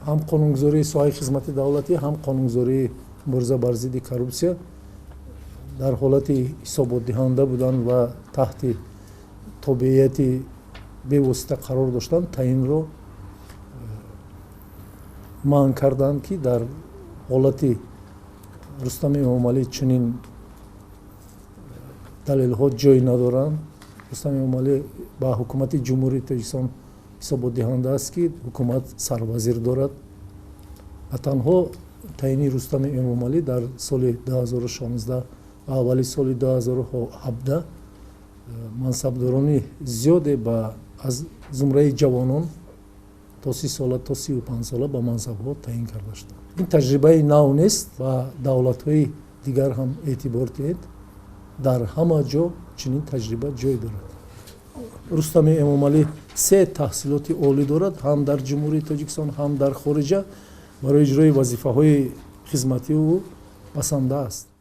Ҳам қонунгузории соҳаи хизмати давлатӣ, ҳам қонунгузории мубориза бар зидди коррупсия дар ҳолати ҳисоботдиҳанда будан ва таҳти тобеияти бевосита қарор доштан таъинро манъ карданд, ки дар ҳолати Рустами Эмомалӣ чунин далелҳо ҷой надоранд. Рустами Эмомалӣ ба ҳукумати Ҷумҳурии Тоҷикистон ҳисоботдиҳанда аст, ки ҳукумат сарвазир дорад. На танҳо таъини Рустами Эмомалӣ, дар соли 2016 ва аввали соли 2017 мансабдорони зиёде ба аз зумраи ҷавонон то 30 сола, то 35 сола ба мансабҳо таъин карда шуданд. Ин таҷрибаи нав нест ва давлатҳои дигар ҳам эътибор диҳед, дар ҳама ҷо чунин таҷриба ҷой дорад. Рустами Эмомалӣ се таҳсилоти олӣ дорад, ҳам дар Ҷумҳурии Тоҷикистон, ҳам дар хориҷа. Барои иҷрои вазифаҳои хизматии ӯ басанда аст.